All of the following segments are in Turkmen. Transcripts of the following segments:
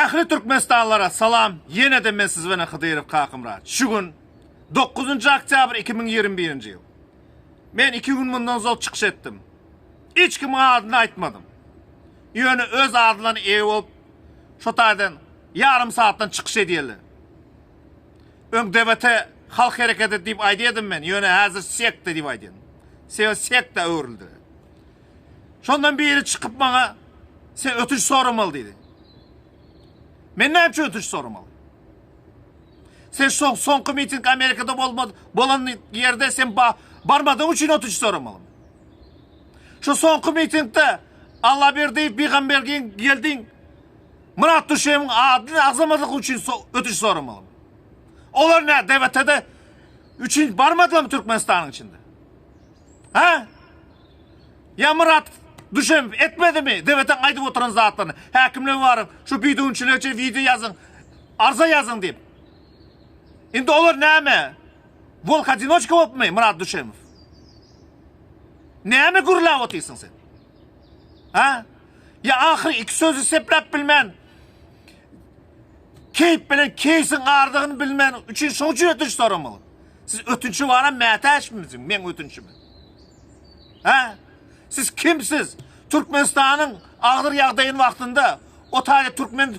Ähli Türkmenistanlylara salam ýene-de men siz bilen Hydyrow Kakymyrat. Şu gün 9-njy oktýabr 2021-nji ýyl. Men 2 gün mundan ozal çykyş etdim. Hiç kimiň adyny aýtmadym. Ýöne öz adlaryna eýe bolup şo taýdan ýarym saatdan çykyş edýärler. Öň DBT halk hereketi diýip aýdýardym men, ýöne häzir sekta diýip aýdýan. Sebäbi sekta öwrüldi. Şondan biri çykyp maňa sen ötünç soramaly diýdi. Men näme üçin ötünç soramaly? Sen şo soňky miting Amerikada bolmady, bolan ýerde sen ba barmadyň üçin ötünç soramaly. Şu soňky mitingde Allaberdiýew Pygambergiň geldiň Myrat Duşemiň adyny agzamadyk üçin ötünç soramaly. Olar nä DBT-de üçin barmadylarmy Türkmenistanyň içinde? Ha? Ýa Myrat Duşemow etmedimi DBT-niň aýdyp oturan zatlaryny? Häkimlige baryň, şu bidünçilerçe wideo ýazyň, arza ýazyň diýip. Indi olar näme? Wolk odinoçka bolupmy Myrat Duşemow? Näme gürläp otyrsyň sen? Ha? Ýa ahyry iki sözi sepläp bilmän, keýp bilen keýsiň ardygyny bilmän üçin şoň üçin ötünç soramaly. Siz ötünçe bara mätäçmisiň, meň ötünçime? Ha? Siz kimsiz? Türkmenistanyň agyr ýagdaýyny wagtynda o taýda türkmen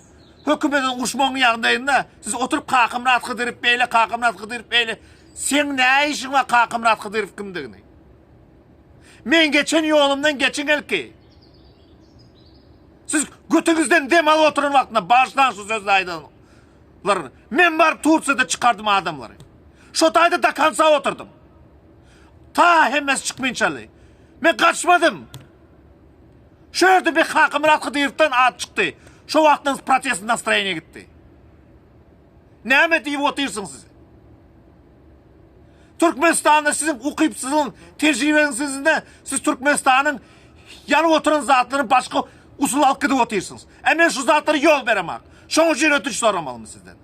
hökümetiniň uruşmagyň ýagdaýynda siz oturyp Kakamyrat Hydyrow beýle, Kakamyrat Hydyrow beýle. Seň nä işiň bar Kakamyrat Hydyrow kimdigini? Men geçen ýolumdan geçiň ilki. Siz götüňizden dem alyp oturan wagtynda bagyşlaň şu sözleri aýdanlar. Men baryp Tursiýada çykardym adamlary. Şo taýda do konca oturdym. Ta hemmesi çykmynçaly. Men gaçmadym. Şu ýerde bir Kakamyrat Hydyrowdan at çykdy. Şo wagtdan protest nastroýeniýe gitdi. Näme diýip otyrsyň siz? Türkmenistanda siziň ukypsyzlygyň, tejribeňizsizinde siz Türkmenistanyň ýanyp oturan zatlaryny başga usul alyp gidip otyrsyňyz. E men şu zatlara ýol beremak. Şoň üçin ötünç soramalymy sizden?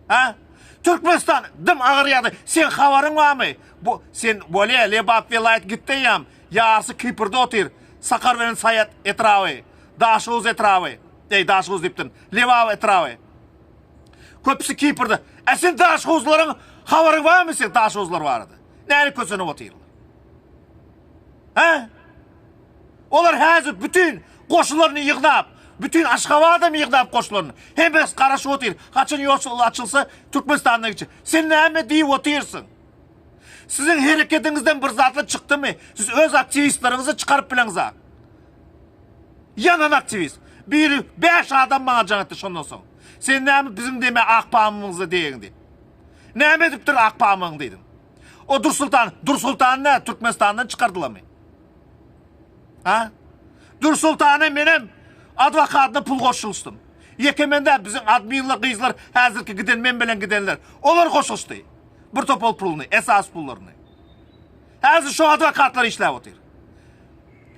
Ha? Türkmenistan dım agyr ýagdaý. Sen habaryň barmy? Bu sen bolýa Lebap welaýat gitdi ýam. Ýarysy Kiprde otyr. Sakar bilen Saýat etraby, Daşoguz etraby. Eý Daşoguz diýipdirin. Lebap etraby. Köpüsi Kiprde. E sen Daşoguzlaryň habaryň barmy sen Daşoguzlar barada? Näle kösenip otyrlar? He? Olar häzir bütün goşularyny ýygnap, bütün Aşgabadam ýygnap goşularyny. Hemmesi garaşyp otyr. Haçan ýol açylsa Türkmenistanda geçer. Sen näme diýip otyrsyň? Siziň hereketiňizden bir zatlar çykdymy? Siz öz aktiwistleriňizi çykaryp bileňizak. Ýanan aktiwist. Biri 5 adam maňa jaň etdi şondan soň. Sen näme biziň deme ak pamyňyza diýegiň diýip. Näme edipdir ak pamyň diýdim. O Dursultan, Dursultany nä Türkmenistandan çykardylarmy? Ha? Dursultana menem adwokatyna pul goşulyşdym. Ýeke men däl, biziň adminler, gyzlar, häzirki giden men bilen gidenler. Olar goşulyşdy. Bir topal puluny, esas pullaryny. Häzir şu adwokatlar işläp otyr.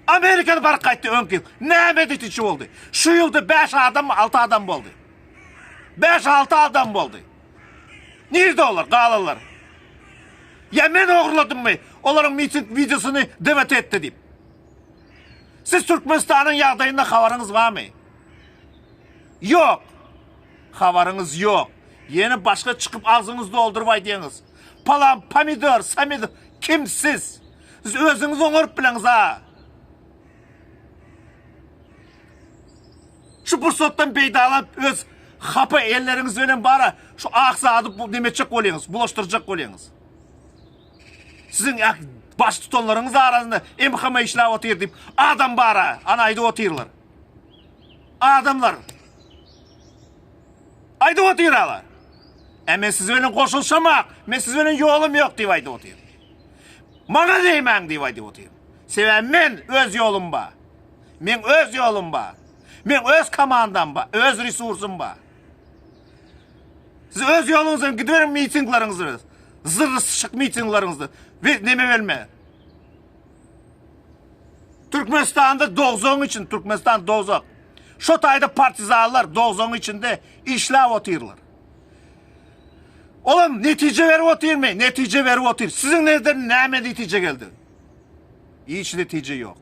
Amerikada baryp gaýtdy öňki ýyl. Näme editiçi boldy? Şu ýylda 5 adam, 6 adam boldy. 5-6 adam boldy. Nirde olar, galanlar? Ýa men ogurladymmy? Olaryň miting wideosyny DVT etdi diýip. Siz Türkmenistanyň ýagdaýynda habaryňyz barmy? Ýok. Habaryňyz ýok. Ýene başga çykyp agzyňyzy dolduryp aýdýaňyz. Palan pomidor, samidor kim siz? Siz özüňiz oňaryp bileňiz-a. Şu pursatdan peýdalanyp öz hapa elleriňiz bilen bara şu ak zady bu nemetjek bolýaňyz, bulaşdyrjak bolýaňyz. Siziň baş tutanlaryňyz arasynda MHM işläp otyr diýip adam bara, ana aýdyp otyrlar. Adamlar aýdyp otyrlar. E men siz bilen goşulyşamak, men siz bilen ýolum ýok diýip aýdyp otyr. Maňa diýmäň diýip aýdyp otyr. Sebäbi men öz ýolum bar. Men öz ýolum bar. Men öz komandam bar, öz resursum bar. Siz öz ýoluňyzdan gidiberiň mitingleriňizde. Zyrry syçyk mitingleriňizde. We neme berme. Türkmenistanda dowzagyň içinde, Türkmenistan dowzak. Şo taýda partizanlar dowzagyň içinde işläp otyrlar. Olam netije berip otyrmy? Netije berip otyr. Siziň nerden näme netije geldi? Hiç netije ýok.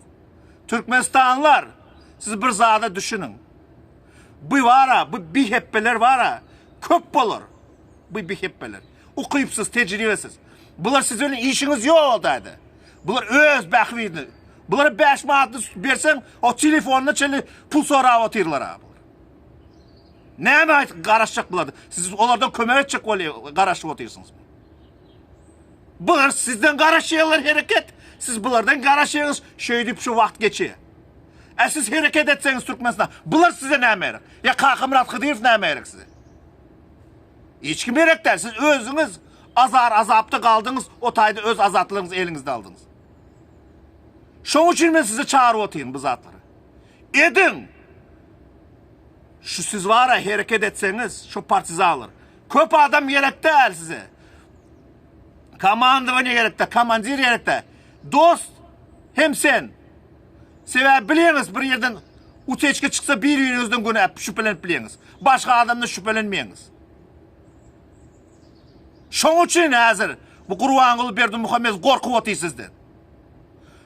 Türkmenistanlylar, siz bir zada düşüniň. Bu bara, bu bihepbeler bara, köp bolar. Bu bihepbeler. Ukypsyz, tejribesiz. Bular siz bilen işiňiz ýok o taýda. Bular öz bähbidini. Bulara 5 manatny berseň, o telefonyna çenli pul sorap otyrlar ha bular. Näme aýt garaşjak bular? Siz olardan kömek etjek bolýar, garaşyp otyrsyňyz. Bular sizden garaşýarlar hereket. Siz bulardan garaşýaňyz, şeýdip şu wagt geçýär. E siz hereket etseňiz Türkmenistan, bular size näme gerek? Ýa Kakamyrat Hydyrow näme gerek size? Hiç kim gerek däl. Siz özüňiz azar azapda galdyňyz, o taýda öz azatlygyňyzy eliňizde aldyňyz. Şoň üçin men sizi çagyryp otyryn bu zatlary. Ediň! Şu siz bara hereket etseňiz, şu partizanlar. Köp adam gerek däl size. Komandowaniýe gerek däl, komandir gerek däl. Dost hem sen. Sebäbi bilýäňiz bir ýerden uteçka çyksa bir-biriňizden günä şübhelenip bilýäňiz. Başga adamdan şübhelenmeýäňiz. Şoň üçin häzir bu Gurbanguly Berdimuhamedow gorkup otyr sizden.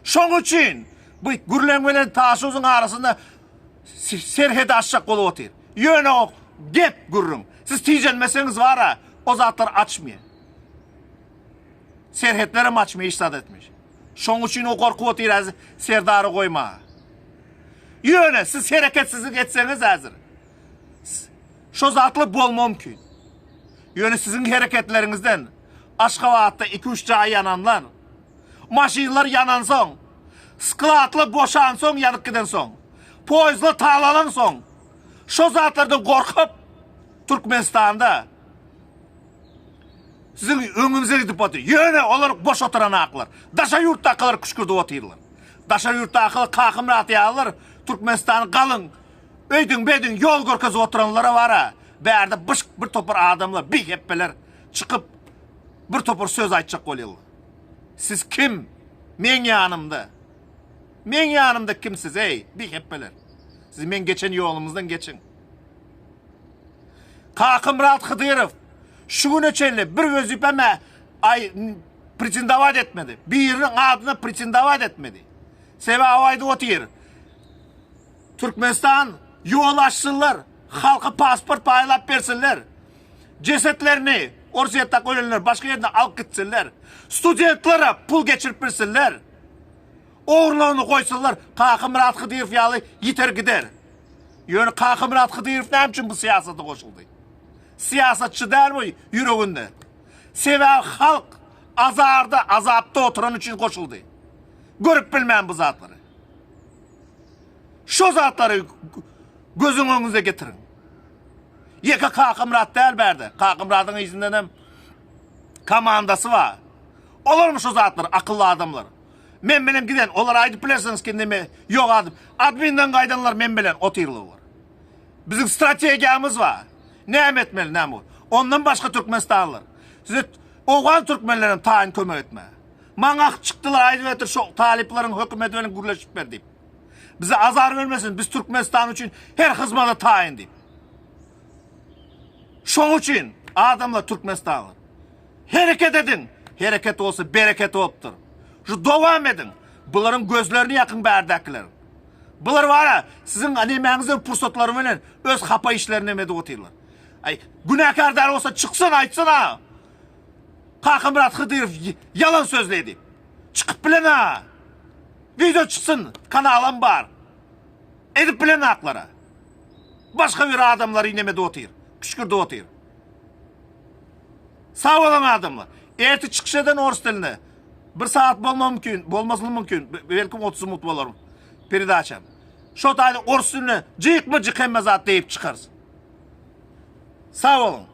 Şoň üçin bu gürleň bilen Taşuzyň arasynda serhedi açjak bolup otyr. Ýöne o gep gürrüň. Siz tijenmeseňiz bara o zatlar açmaýar. Serhetlerem açmaýar, hiç zat etmeýär. Şoň üçin o gorkup otyr häzir Serdary goýmaga. Ýöne siz hereketsizlik etseňiz häzir şo zatlar bolma mümkin. Ýöne siziň hereketleriňizden Aşgabatda 2-3 jaý ýananlar, maşynlar ýanansoň, skladlar boşansoň ýanyp gidensoň, poýezdler talanansoň, şo zatlardan gorkup Türkmenistanda Siziň öňüňize gidip otyr. Ýöne olar boş oturanaklar. Daşary ýurtdakylar küşkürdip otyrlar. Daşary ýurtdakylar Kakymyrat ýalylar Türkmenistany galyň, öýdüň bediň ýol görkezip oturanlara bara. Bärde byşk bir topar adamlar, bihepbeler çykyp bir topar söz aýtjak bolýarlar. Siz kim? Meň ýanymda. Meň ýanymda kim siz eý, bihepbeler? Siz meň geçen ýolumyzdan geçiň. Kakymyrat Hydyrow şu güne çenli bir wezipä aý pretendowat etmedi. Biriniň adyna pretendowat etmedi. Sebäbi aýdyp otyr. Türkmenistan ýol açsynlar, halka pasport paýlap bersinler. Jesetlerini Orsýetde ölenler başga ýerden alyp gitsinler. Studentlere pul geçirip bersinler. Ogurlygyny goýsunlar, Kakamyrat Hydyrow ýaly ýiter gider. Ýöne Kakamyrat Hydyrow näme üçin bu syýasata goşuldy? Syýasatçy däl bu ýüreginde. Sebäbi halk azarda, azapda oturany üçin goşuldy. Görüp bilmän bu zatlary. Şo zatlary gözüň öňüňize getiriň. Ýeke Kakamyrat däl bärde. Kakamyradyň yzyndan hem komandasy bar. Olarmy şo zatlar akylly adamlar. Men bilen giden olar aýdyp bilersiňiz ki neme ýok adam. Adminden gaýdanlar men bilen otyrlar olar. Biziň strategiýamyz bar. Näme etmeli näme. Ondan başga Türkmenistanlylar. Size Owgan türkmenlerem taýyn kömek etme. Maňa çykdylar aýdyp otyr şo talyplaryň hökümeti bilen gürleşip ber diýip. Bize azar bermesin biz Türkmenistan üçin her hyzmata taýyn diýip. Şoň üçin adamlar Türkmenistanlylar. Hereket ediň! Hereket bolsa bereket bolupdyr. Şu dowam ediň. Bularyň gözlerini ýakyň bärdäkileriň. Bular bara siziň nemäňizden pursatlary bilen öz hapa işlerini neme edip otyrlar. Aý, günäkär däl bolsa çyksyn aýtsyn ha. Kakamyrat Hydyrow ýalan sözledi. Çykyp bilen ha. Video çyksyn, kanalam bar. Edip bilen aklara. Başga bir adamlary neme edip otyr. Küşkürdip otyr. Sag boluň adamlar. Ertir çykyş eden orus dilinde. Bir saat bolma mümkin, bolmasyn mümkin. Belki 30 minut bolar. Peredaça. Şo taýda orus dilinde jyk-myjyk hemme zat diýip çykarys. Sag boluň.